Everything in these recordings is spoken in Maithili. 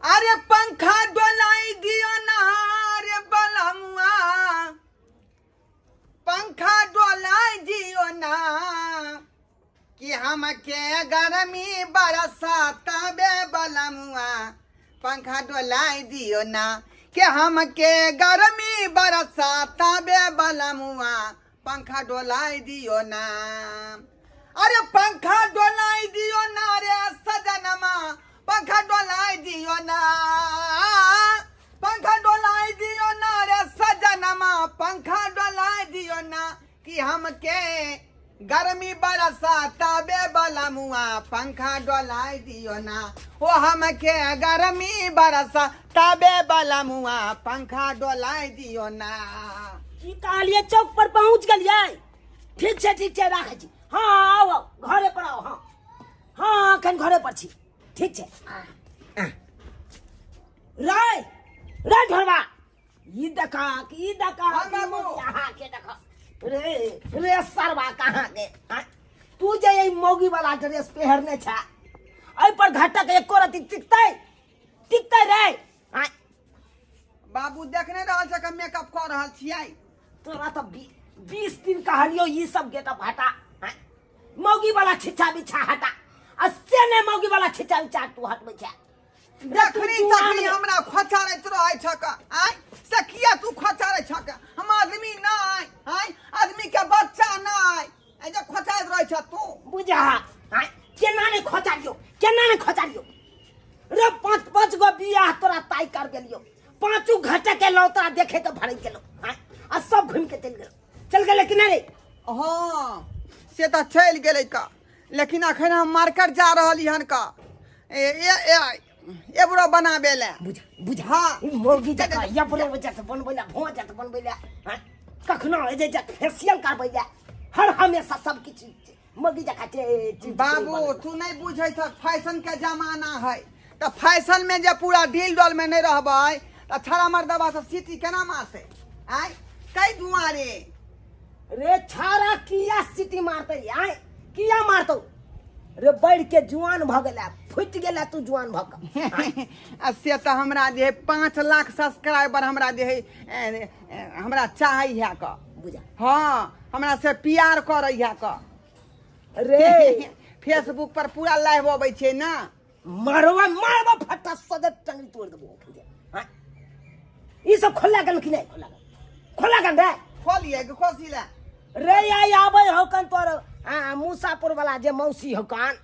अरे पंखा डोलाई दियो ना रे बलमुआ, पंखा डोलाई दियो ना कि हमके गर्मी बरसाता बे बलमुआ, पंखा डोलाई दियो ना कि हमके गर्मी बरसाता बे बलमुआ, पंखा डोलाई दियो ना। अरे पंखा डोलाई दियो ना रे सजनमा, पंखा डोलाई दियो ना, पंखा डोलाई दियो ना रे सजनमा, पंखा डोलाई दियो ना कि हमके गर्मी बरसाता बे बलमुआ, पंखा डोलाई दियो ना। ओ हमके गर्मी बरसाता बे बलमुआ, पंखा डोलाई दियो ना। की कहलिए? चौक पर पहुंच गेलियै? ठीक छै, ठीक छै, राखै छी। हँ, आउ आउ, घरे पर आउ। हँ हँ, एखन घरे पर छी। ठीक छै। रे रे ढोरबा, ई देखा, ई देखा। हाँ, बाबू। अहाँ के देखा रे रे सरवा कहाँ के? हाँ? तू जे ई मौगी वाला ड्रेस पहिरने छ, एहि पर घटक एको रति टिकतै? टिकतै रे? हाँ? बाबू, देखने रहल छ मेकअप कऽ रहल छियै। तोरा तऽ 20 दिन कहलियो, ई सब गेटअप हटा, हाँ? मौगी वाला छिछा बिछा हटा, आ से नहि मौगी वाला छिछा बिछा तू हटबै छै। जखनी तखनी हमरा खोचारैत रहै छक आय से किया तू खोचारै छक? हम आदमी नहि आय? आदमी के बच्चा नहि आय जे खोचारैत रहै छ तू? बुझा आय, केना नहि खोचारियो, केना नहि खोचारियो रे? पाँच पाँच गो बियाह तोरा ताई कर गेलियो, पांचू घाटा के लो तोरा देखे के भरे गेलो, आय? आ सब घूम के चल गेलो, चल गेले कि नहि रे? हँ, से तऽ चलि गेलै का, लेकिन अखन हम मार्केट जा रहली हन का ए ए ए एबरो बनाबे ले। बुझ बुझ। हाँ। ई मौगी जकाँ यबरो जत बनबै ला, भों जत बनबै ला, हाँ? कखनो जे जत फेसियल करबै ला, हर हमेशा सब किछु मौगी जकाँ बाबू, तू नहीं बुझै छ, फैशन के जमाना है, तऽ फैशन में जे पूरा डील डॉल में नहीं रहबै तऽ छड़ा मर्दबा से सीटी केना मारतै आय? कई दुआरे। रे छाड़ा किया सीटी मारतै आय? किया मारतौ रे? बढ़ के जुआन भऽ गेला, फुटि गेला तू जुआन भऽ कऽ। आ से तऽ हमरा जे है 5 लाख सब्सक्राइबर हमरा जे है ए, ए, हमरा चाहै है क। बुझा। हाँ, हमरा से प्यार करै है क। रे फेसबुक पर पूरा लाइव अबै छै ना। मारवा मारवा, फटा सदत टंगरी तोड़ देबो। हाँ? ई सब खोला गन कि नहीं खोला गन? खोला गन रे। खोलिए कि खोसी ला? रे आई आबै हो कन तोर, हाँ, मूसापुर वाला जे मौसी हो कन।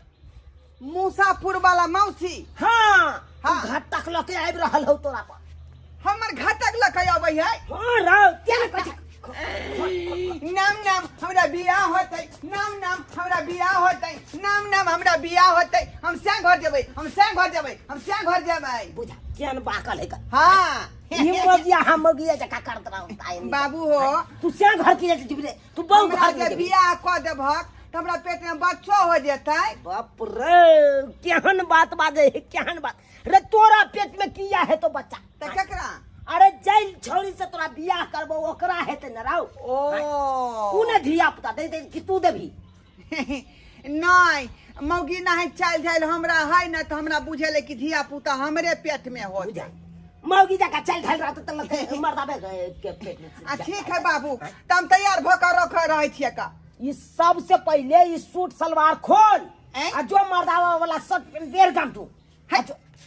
मूसापुर वाला मौसी? हाँ। हाँ। घटक लऽ के आबि रहल हो तोरा पर। हमर घटक लऽ के अबै है? हाँ रौ, क्या ने कहै छै? नाम नाम हमरा बियाह होतै, नाम नाम हमरा बियाह होतै, नाम नाम हमरा बियाह होतै, हम सैं घर जेबै, हम सैं घर जेबै, हम सैं घर जेबै। बुझा केहन बाकल है। हाँ। ई मौगिया, हम मौगिया जका करत रहू ताई। बाबू हो। तू सैं घर की जेबी रे? तू बहु हमरा घर जे में जेबी। बियाह कऽ देबहक तऽ हमरा पेट में बच्चो हो जेतै। बाप रे, केहन बात बाजे है, केहन बात रे! तोरा पेट में किया है तो बच्चा? तऽ केकरा? अरे जैल छौड़ी से तोरा बियाह करबो, ओकरा हेतै न राउ। ओ। उ ने धिया पुता दे दे कि तू देबही? नहि, मौगी नहि चालि झालि हमरा है ने, तऽ हमरा बुझेलै कि धिया पुता हमरे पेट में होतै। बुझा, मौगी जका चल ढल रहत त लगतै मर्दाबे के पेट में। आ ठीक है बाबू, तऽ हम तैयार भऽ कऽ रख रहै छियै का। ई सबसे पहिले ई सूट सलवार खोल। ऐं? आ जो मर्दावा वाला शर्ट पेन बेर गाम तू। है,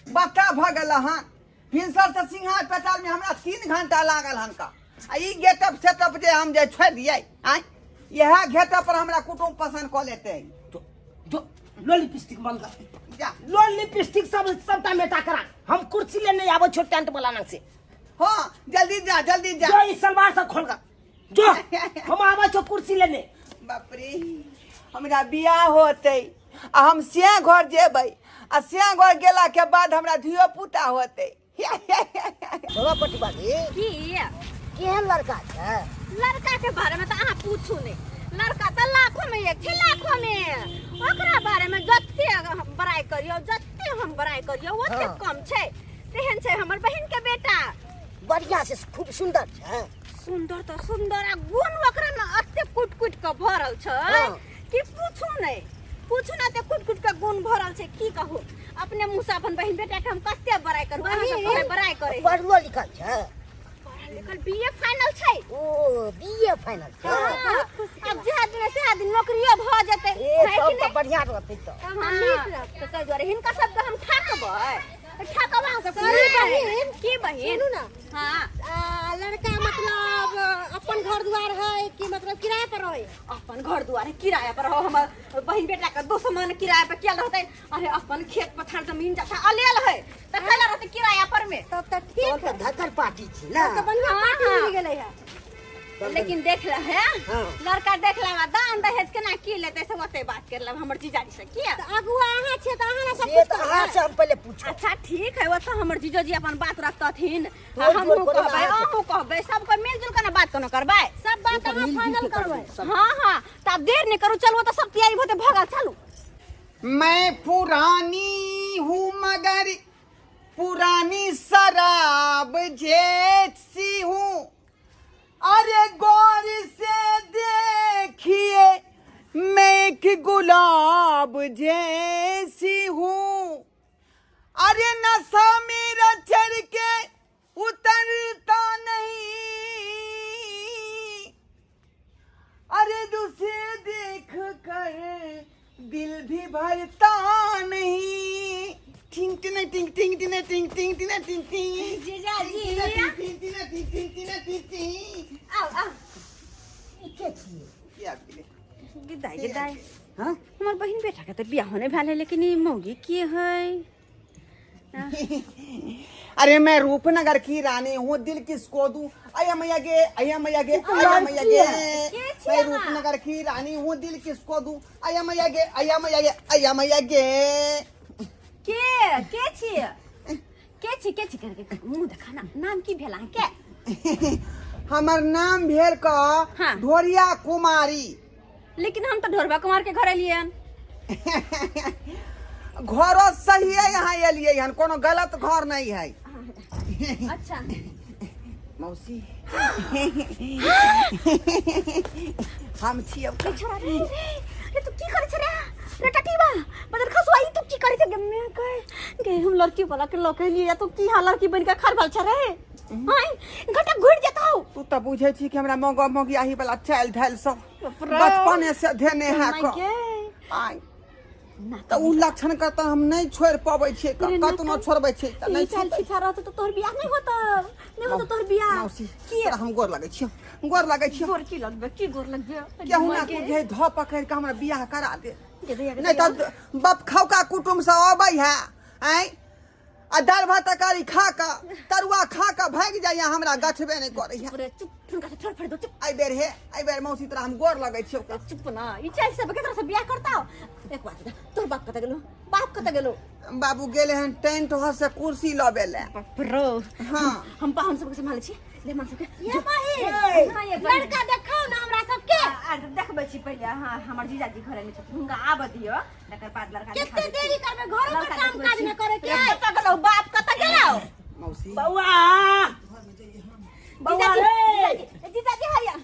बच्चा भऽ गेल हन। भिनसर से सिंघार पेटार में हमरा 3 घंटा लागल हन का, आ ई गेटअप सेटअप जे हम जे छोड़ि दियै आँय, इएह गेटअप पर हमरा कुटुम्ब पसन्द कऽ लेतै। जो जो लो लिपस्टिक बंद कर। जा। लो लिपस्टिक सब सबटा मेटा करा, हम कुर्सी लेने आबै छो टेंट वाला नंग से। हाँ, जल्दी जा, जल्दी जा। जो ई सलवार सब खोल कर जो, हम आबै छो कुर्सी लेने। बाप रे, हमरा बियाह होतै आ हम सिया घर जेबै, आ सिया घर गेला के बाद हमरा धियो पुता होतै। बाबा पटिवाली। की? केहन लड़का छै? लड़का के बारे में तऽ अहाँ पूछू नहि, लड़का तऽ लाखों में एक छै, लाखों में। ओकरा बारे में जते हम बड़ाई करियौ, जते हम बड़ाई करियौ, ओते कम छै। तेहन छै हमर बहिन के बेटा। बढ़िया से खूब सुंदर छै? सुंदर तऽ सुंदर, आ गुण ओकरा में एते कुट कुट के भरल छै कि पूछू नहि, पूछू ने, एते कुट कुट के गुण भरल छै, की कहू। अपने मुँह से अपन बहिन बेटा के हम कते बड़ाई करू अहाँ सब कहबै बड़ाई करे पढ़लो लिखल छै पढ़ल लिखल बीए फाइनल छै ओ बीए फाइनल छै हाँ, अब जेहा दिन सेहा दिन नौकरियो भऽ जेतै ए है तब कि तऽ नहि? बढ़िया रहतै तऽ तब हाँ, नीक रहतै ताहि दुआरे हिनका सबके हम ठकबै ठकब अहाँ सब सॉरी बहिन। की बहिन सुनू ना हाँ लड़का मतलब अपन घर द्वार है कि मतलब किराया पर रहे अपन घर दुआर है, किराया पर रहो हमर बहिन बेटा के दुश्मन किराया पर किया रहतै अरे अपन खेत पथार जमीन जथा अलेल है त कैला रहतै किराया पर में तब तऽ तब ठीक तऽ है धक्कर पार्टी छी ना तब तऽ बढ़िया हाँ, पार्टी हाँ। मिल गेलै है लेकिन देख ले है हाँ। लड़का देख ले दान दहेज केना की लेतै से ओते बात कर लेब हमर जीजाजी से किया तऽ अगुआ अहाँ छियै तऽ अहाँ ने सब से कुछ तऽ अहाँ करबै से हम पहिले पूछब अच्छा ठीक है वो तो हमर जीजोजी अपन बात रखतथिन आ तोड़ हमहूँ जोड़ कोनो कहबै अहाँके। अहूँ कहबै सबके मिलजुल के ना बात कोनो करबै सब बात अहाँ फाइनल करबै हाँ हाँ तऽ आब देर नहीं करू चलू तऽ सब तैयारी होते भगल चलू मैं पुरानी हूँ मगर पुरानी शराब जैसी हूँ अरे गौर से देखिए मैं एक गुलाब जैसी हूँ अरे नशा मेरा चढ़ के उतरता नहीं अरे दूसरे देख कर दिल भी भरता नहीं टिंग टिना टिंग टिंग टिना टिंग टिंग टिना टिंग टिंग जीजाजी टिंग टिना टिंग टिंग टिना टिंग टिंग आउ आउ ई के छियै की आबि गेलै गिदाइ गिदाइ हाँ हमर बहिन बेटा के तऽ बियाह नहि भेल है लेकिन ई मौगी के है अरे मैं रूपनगर की रानी हूँ दिल किसको दूं अया मैया गे अया मैया गे अया मैया गे के छी मैं अहाँ? रूपनगर की रानी हूँ दिल किसको दूं अया मैया गे अया मैया गे अया मैया गे के के छी के छी के छी करके मुंह देखा ना नाम की भेल अहाँके हमर नाम भेल क हाँ। ढोरिया कुमारी लेकिन हम तऽ ढोरबा कुमार के घर एलियन घरो सही है यहाँ एलियै हन कोनो गलत घर नहीं है अच्छा मौसी हम छी अब रे छोरा रे रे तू की करे छे रे रे टटीबा बदर खसुआ ई तू की करे छे गे मैं कहे गे हम लड़की वाला के लके लिए तू की हां लड़की बन के खरबल छे रे हाय घटा घुर जेतौ तू तऽ बुझै छी कि हमरा मौगा मौगियाही वाला चालि ढालि सब बाप रे। बचपने से धेने है माय क गे आय ना तऽ उ लक्षण के तऽ हम नहि छोड़ि पबै छियै अरे ना कतनो छोड़बै छियै तऽ ई नहि चाल छूटै। छिछा रहतौ तऽ तोहर बियाह नहि होतौ नहि होतौ तोहर बियाह मौसी की तोरा हम गोर लगै छियौ गोर लगै छियौ गोर की लगबे की गोर लगबे केहू ना तुझे धऽ पकड़ि कऽ हमरा बियाह करा दे दे दे नहि तऽ बाप खौका कुटुम्ब सब अबै है आँय आ दालि भात तरकारी खा कऽ तरुआ खा कऽ भागि जाइए हमरा गछबे नहि करैए पूरे चुप हुनका से छोड़ फड़ दो चुप एहि बेर हे एहि बेर मौसी तोरा हम गोर लगै छियौ चुप ना ई चाल सब के तरह से बियाह करता एक बात बता तोर बाप कत गेलो बाप कत गेलो बाबू गेले हन टेंट हाउस से कुर्सी लबे ले बाप रो हाँ हम पाहुन सबके संभाले छी ले मान सबके ये बहिन हाँ, ये बहिन। लड़का देखाउ ना हमरा सबके आ, देखबै छी पहिले हाँ हमर जीजाजी घरे में छथिन हुनका आबऽ दियौ तकर बाद लड़का कते देखा दै छी। देरी करबै घरो के लड़का काम देखबै काज छी। नहि करे के कतऽ गेलौ बाप कतऽ गेलौ मौसी बौआ बौआ जीजाजी रे जीजाजी जीजाजी हैया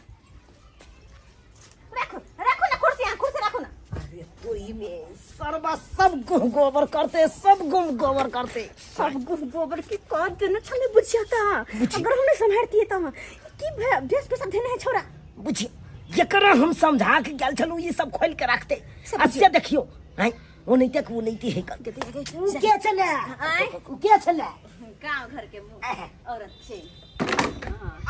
राखू राखू ना कुर्सी यहाँ कुर्सी राखू ना अरे तोरी में सरबा सब गुह गोबर करते सब गुह गोबर करते सब गुह गोबर की कर देने छले बुझिया ता अगर हम नहीं संभालती तो की भेस पे सब देने है छोरा बुझी एकरा हम समझा के गेल छलू ई सब खोल के रखते सब आ से देखियो हैं ओनैते के ओनैते है कर उ के छले आँय? उ के छले गांव घर के मुंह औरत छे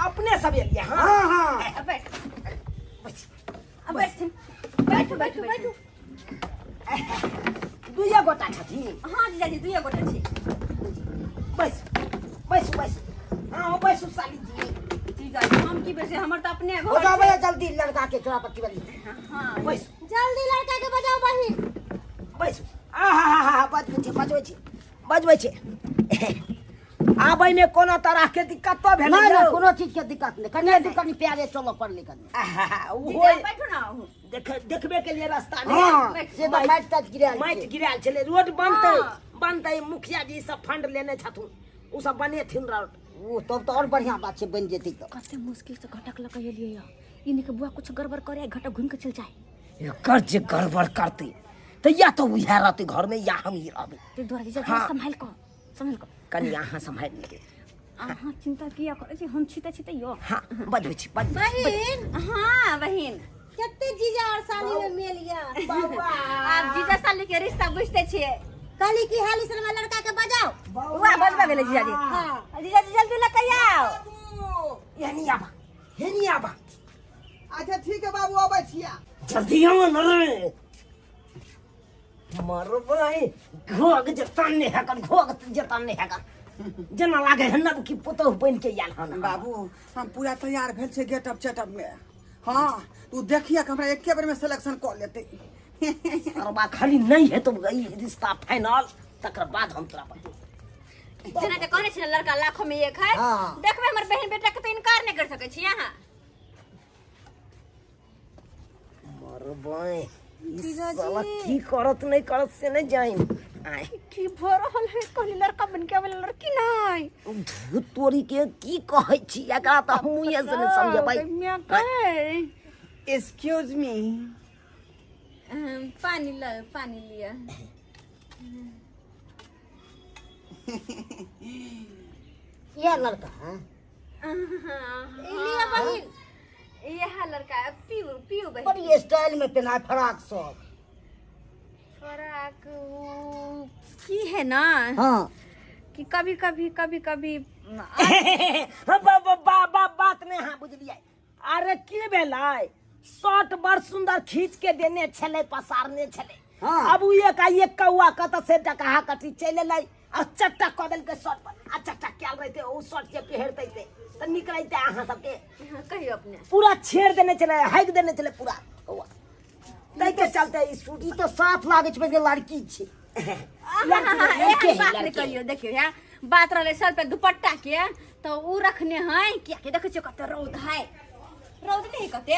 अपने सब एलिए हां हां अब बैठ बस अब बैठ बैठ बैठ बैठ दुइया गोटा छथिन हाँ जीजाजी दुइये गोटा छी बैस बैस बैस हाँ बैसू साली जी जीजाजी हम की बैसे हमर तऽ अपने हो घर जाओ छै। भैया जल्दी लड़का के चोरापट्टी वाली हाँ बैस जल्दी लड़का के बजाओ बहिन बैस आ हा हा हा बजबै छै बजबै छै बजबै छै आबै में कोनो तरह के दिक्कत तो भेलै नहीं नहीं यौ? कोनो चीज के दिक्कत नहीं कनिए दू कनि प्यारे चलऽ पड़लै कनि आहा, ओहो जीजा बैठू ना अहूँ। देख देखबे के लिए रास्ता नहीं हाँ से तऽ माटि ताटि गिरायल माटि छै। गिरायल छलै रोड बनतै हाँ। बनतै मुखिया जी सब फंड लेने छथुन ओ सब बनेथिन रोड ओ तब तऽ आओर बढ़िआँ बात छै बनि जेतै तऽ कते मुश्किल से घटक लऽ के एलियै यऽ ई के बुआ कुछ गड़बड़ करे घटक घूम के चल जाए एकर जे गड़बड़ करतै तऽ या तऽ उएह रहतै घरमे या हम ही रहबै। ताहि दुआरे जीजाजी हाँ। सम्हालि कऽ, सम्हालि कऽ। कनि अहाँ सम्हारि लेबै। अहाँ चिंता किया करै छी, हम छी तऽ छी तैयो। हाँ, बजबै छी, बजबै छी। बहिन। हाँ बहिन। कते जीजा और साली में मेल या? आब जीजा साली के रिश्ता बुझते छियै। कहली कि हाली से लड़का के बजाओ। वाह, बजबा गेलै जीजाजी। हाँ। जीजाजी जल्दी लऽ के आउ। एनी आबा, एनी आबा। अच्छा ठीक है बाबू, अबै छिया। जल्दी आओ न रे, मरबै घोग जतन नहि हेकन, घोग जतन नहि हेकन, जेना लागे है नब की पुतोह बनि के आयल हन। बाबू, हम पूरा तैयार भेल छै गेटअप चेटअप में। हाँ, तू देखिए कि हमरा एके बेर में सिलेक्शन कऽ लेतै। सरबा खाली नहि हेतौ ई रिश्ता फाइनल, तकर बाद हम तोरा बतेबौ। जेना के कहने छी ने लड़का लाखों में एक है। हाँ। देखबै हमर बहन बेटा के तऽ इनकार नहि कर सकै छी अहाँ। मरबै ई साला की करत नहि करत से नहि जानि आय। की भऽ रहल है? कहली लड़का बन के आबै लड़की नहि। धूत तोरी के, की कहै छी एकरा तऽ हम मुँहे से नहि समझबै। Excuse me. पानी ल, पानी लिअ। यह लड़का है? लिया बहिन। यह लड़का पीऊ, पीऊ बहिन। बड़ी स्टाइल में पहना फराक सब। फराक उ की है ना हाँ कि कभी कभी कभी कभी बा बा बा बात नहीं। हाँ, बुझलियै। अरे की भेलै, शर्ट बड़ सुंदर खींच के देने छलै, पसारने छलै। हाँ। अब उ एक आ एक कौआ कतऽ से डकहा कटी चलि एलै आ चट्टा कऽ देलकै शर्ट पर। आ चट्टा कयल रहितै ओ शर्ट जे पहिरतै से तऽ नीक रहितै अहाँ सबके। हाँ, कहियो अपने। पूरा छेड़ देने छलै, हाकि देने छलै पूरा कौआ, ताहिके चलते ई सूट। ई तऽ साफ लागै छै जे लड़की छै। लड़की लड़के एहन है, बात नहि। लड़के। कहियो देखियौ, यहाँ बात रहलै सर पे दुपट्टा के तऽ उ रखने है, कियाकि देखै छियै कते रौद है, रौद नहीं कते,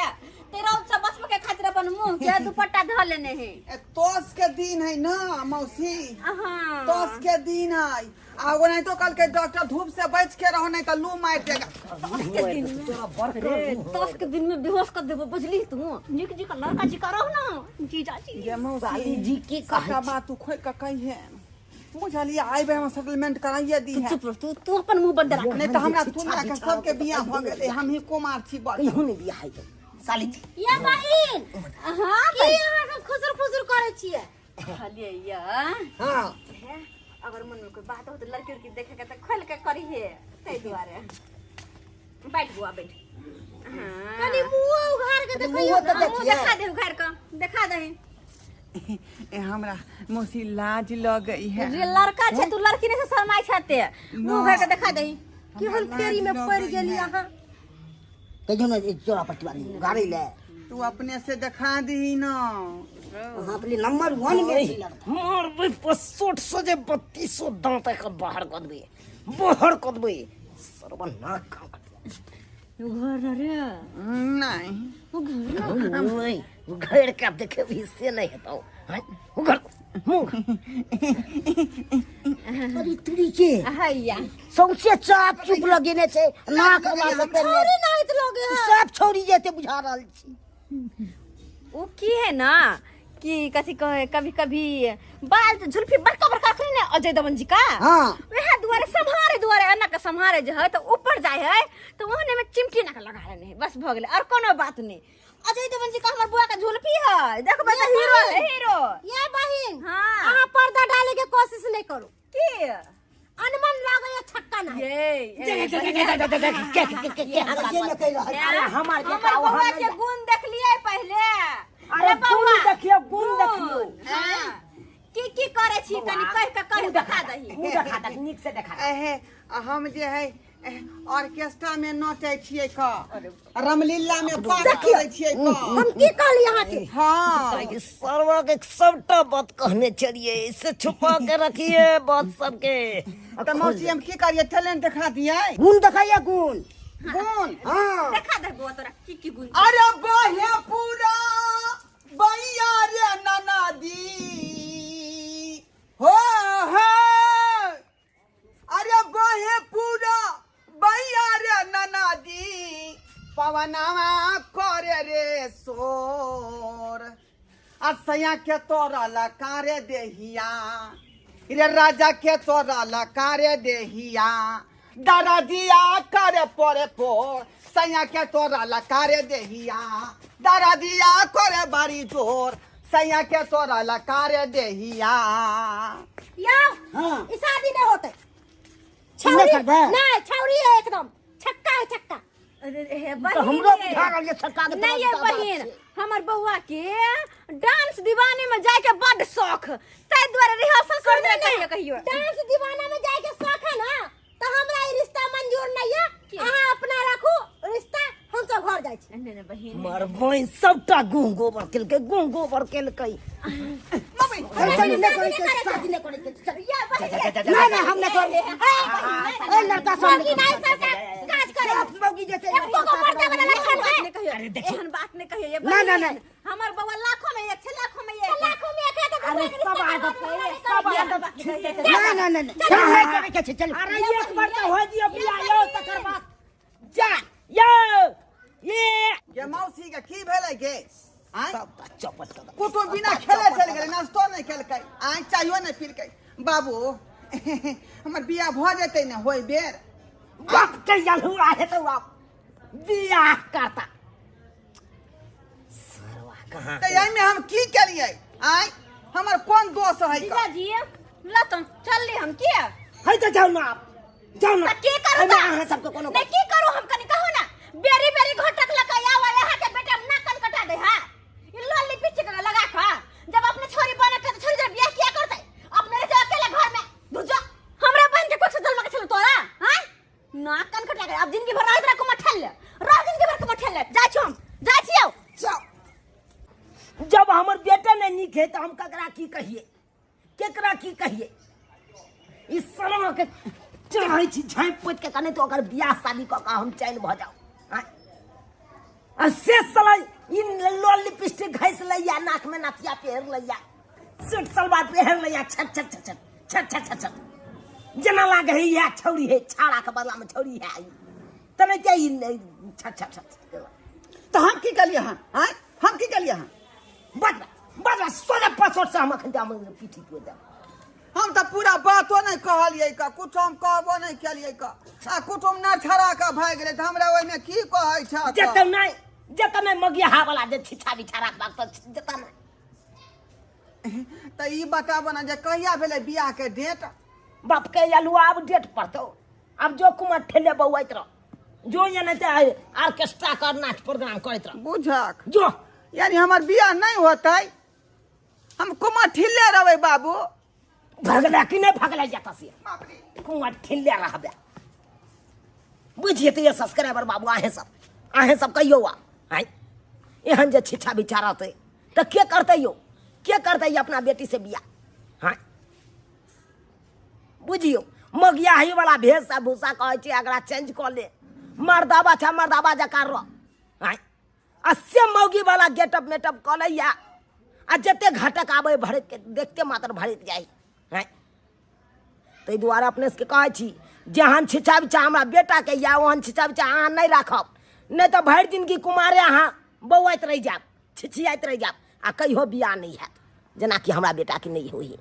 ते रौद से बचबे के खातिर अपन मुंह के दुपट्टा धऽ लेने है। ए, तोस के दिन है ना मौसी? हाँ। तोस के दिन है आ ओनाहितो कहलकै डॉक्टर धूप से बच के रहो, नहीं तो लू मारि देगा। रे, तोस के दिन में बेहोश कर देबो, बुझली तू? नीक जी का लड़का जी का रहो ना जीजाजी। गे मौसी। साली जी की कहै? सबटा बात तू खोल के कहिहे, बुझलियै? आइ बेर हम सेटलमेंट कराइए दी है। चुप रह तू, तू अपन मुंह बंद रख। नहीं तो हमरा दुनिया के सबके बियाह भऽ गेलै, हम ही कुमार छी बस। कहियो नहि बियाह हेतौ साली जी। या बहिन। हाँ। की अहाँ सब खुसुर फुसुर करै छियै? कहलियै या हाँ। हे, अगर मन में कोई बात हो तो लड़की उड़की देखे के तो खोल के करी है, ताहि दुआरे। बैठ बुआ, बैठ। हाँ। कनी मुँह उघार के देखियौ। मुँहो तऽ मुँह देखियै। देखा दे, उघार के देखा दे। ए, हमरा मौसी लाज लगै है। जे लड़का छै तू लड़की नहीं से शरमाइ छते, मुँह उघार के देखा दे। केहन फेरी में पड़ि गेली अहाँ? कहियो ने चोरा पटवारी गाड़ी ले। तू अपने से देखा दही ना। अहाँ अपने नंबर वन में छी लड़का। मारबै पसोट सोजे बत्तीसो दाँत एकर बाहर कऽ देबै, बाहर कऽ देबै सर्वनाक काम कर। उघार रे। नहीं। नहीं, उघेड़ के देखेबही से नहीं हेतौ। हैं? उघड़ मुँह। अरे तुरी के। हैया। सौंसे चाप चुप लगेने छै नाक हमरा सबके। छौरी नाहित लगे है। सब छौरी जेते बुझा रहल छी। वो की है ना कि कथी कहे, कभी कभी बाल तो जुल्फी बड़का बड़का रखने ने अजय देवगन जी का। हाँ। वएह दुआरे सम्हारे दुआरे एना के सम्हारे जे है तो ऊपर जाय है तो ओहने में चिमटी ना के लगा लेने है, बस भऽ गेलै, और कोनो बात नहीं। अजय देवगन जी का हमर बुआ के जुल्फी है, देखबै तऽ हीरो है, हीरो। ये बहिन। हाँ। अहाँ पर्दा डाले के कोशिश नहीं करू। की? अनमन लागे या छक्का ना। ये के के के के ये ने कहि रहल। अरे हमार बेटा हमर ओ बउआ हम के गुण देखलियै पहिले। अरे रे गुण बउआ, देखियौ, गुण देखियौ। हाँ। की की करै छी, कनि कहि के कर देखा दही। मुँह देखा दही, नीक से देखा दही। एहे, हम जे है ऑर्केस्ट्रा में नचै छियै क रामलीला में पाठ करै छियै क। हम की कहली अहाँके? हाँ। ई सरवा के सबटा बात कहने छलिए, से छुपा के रखिए बात सबके। तऽ मौसी हम की करियै, टैलेंट देखा दियै? गुण देखाइए, गुण। गुण। हाँ। देखा दे बउआ तोरा की की गुण। अरे बहे पूरा बैया रे ननदी हो हो, अरे बहे पूरा बैया रे ननदी, पवनवा करे रे शोर। आ सैया के तोरा लकारे देहिया रे राजा के तोरा लकारे देहिया दरदिया करे पोरे पोर सैया के तोरा लकारे देहिया दरदिया करे बारी जोर सैया के तोरा लकारे देहिया। यौ हाँ। ई शादी नहीं होते। नहि छौरी करबै? नहीं, छौरी है एकदम छक्का है छक्का। अरे हे तऽ बहिन हमरो रे। बुझा रहल ये छक्का के नहीं ये तोरा बात बहिन छै। हमर बउआ के डांस दीवाने में जाय के बड शौक, ताहि दुआरे रिहर्सल कर दे कहियो कहियो। डांस दीवाना में जाय के शौक है ना, तो हमरा ई रिश्ता मंजूर नहीं है। की? अहाँ अपना राखू रिश्ता, हम सब घर जाय छी। नहीं नहीं बहिन। मरबोई सबटा गुह गोबर केलकै, गुह गोबर केलकै। मम्मी चल, चल, नहि करै छै, शादी नहि करै छै, चल। या बहिन ये। नहि, नहि, हम नहि करबै। ए, लड़का सब मौगी नहीं सरकार काज करे। सब मौगी जे छै, एको गो मर्दा वाला लक्षण बात है। नहीं कहियो। अरे देखियो। एहन बात नहीं कहियो ये ना, ना, बहिन। नहीं। हमर बउआ लाखों में एक छै, लाखों में एक। लाखों में एक है तो अरे दूसरा के सब रिश्ता आदत का है, नहीं सब करेंगे। आदत छूट जेतै। ना, ना, ना, ना। नहि करै के छै, चल। अरे एक बार तऽ हो जियो बियाह यौ, तकर बाद जा यौ ये ये मौसी के की भेलै गे? आँय? सबटा चौपट कऽ देलकै। कुटुम बिना खेले चलि गेलै, नाश्तो नहि केलकै, आँय चायो नहि पीलकै। बाबू हमर बियाह भऽ जेतै ने होय बेर? बाप के यलहुआ हेतौ आब बियाह करता सरवा कहाँ। तऽ एहिमे हम की केलियै? आँय हमर कोन दोष है? जीजाजी ल तो चल हम किया है तऽ जाउ ना आब, जाउ ना। त की करू? एहिमे त अहाँ सबके कोनो नहीं की करू हम, कनी कहू ना। बेरी बेरी घटक लगा आवा यहाँ के बेटा ना कन कटा दे। हां ई लोल लिपस्टिक लगा खा, जब अपने छोरी बने के तो छोरी जब बियाह किया करते अपने रहे अकेले घर में धुजो। हमरा बहन के कोख से जन्म के छल तोरा? हां ना कन कटा के अब जिंदगी भर रह को मठल ले, रह जिंदगी भर को मठल ले। जा छी हम, जा छी आओ। जाओ। जब हमर बेटा नहीं नीक है तो हम ककरा की कहिए, केकरा की कहिए? ई सरमा के चाहै छी झाँपि पोति के कने तो ओकर बियाह शादी कऽ कऽ हम चैन भऽ जाउ। आँय? आ से साला ई लोल लिपस्टिक घसि लैया, नाक में नथिया पहिर लैया, सूट सलवार पहिर लैया, छट छट छट छट छट छट छट छट जेना लागे है इएह छौड़ी है, छाड़ा के बदला में छौड़ी है ई। तने के ई नहि छट छट छट तऽ हम की केलियै हन? आँय हम की केलियै हन? बजबा बजबा सोझे पसोट से हम अखन हम पीठी को देब। हम तऽ पूरा बातो नहि कहलियै क, कुछो हम कहबो नहि केलियै क, आ कुटुम न छड़ा कऽ भागि गेलै तऽ हमरा ओहिमे की कहै छ? जतऽ नहि, जतऽ नहि मगियाहा वाला जे छिछा बिछा राखबाक तऽ जतऽ नहि। तऽ ई बताबऽ ने जे कहिया भेलै बियाह के डेट? बाप के अलुआ आब डेट पड़तौ। आब जो कुमार ठेले बौआइत रह, जो ये नहि तऽ ऑर्केस्ट्रा कर नाच प्रोग्राम करैत रह। बुझक जो यानी हमर बियाह नहि होतै, हम कुमार ठिल्ले रहबै बाबू। भगला कि नहि भगला जाता से बाप रे। कुमार ठिल्ले रहबै। बुझिए तऽ ये सब्सक्राइबर बाबू, अहें सब, अहें सब कहियौ आ आँय एहन जे छिछा बिछा रहतै तऽ के करतै यौ? के करतै अपना बेटी से बियाह? हाँ बुझियौ मगियाही वाला भेष आ भूसा कहै छै एकरा चेंज कऽ ले, मर्दाबा छै मर्दाबा जकाँ रह। आँय आ से मौगी वाला गेटअप मेटअप कऽ लैया आ जते घटक आबै भरैत के देखते मात्र भरैत जाइ। आँय ताहि दुआरे अपने सबके कहै छी जेहन छिछा बिछा हमरा बेटाके यऽ ओहन छिछा बिछा अहाँ नहि राखब, नहि तऽ भरि जिनगी कुमारे अहाँ बौआइत रहि जायब, छिछियाइत रहि जायब आ कहियो बियाह नहि हैत, जेनाकि हमरा बेटाके नहि होइए।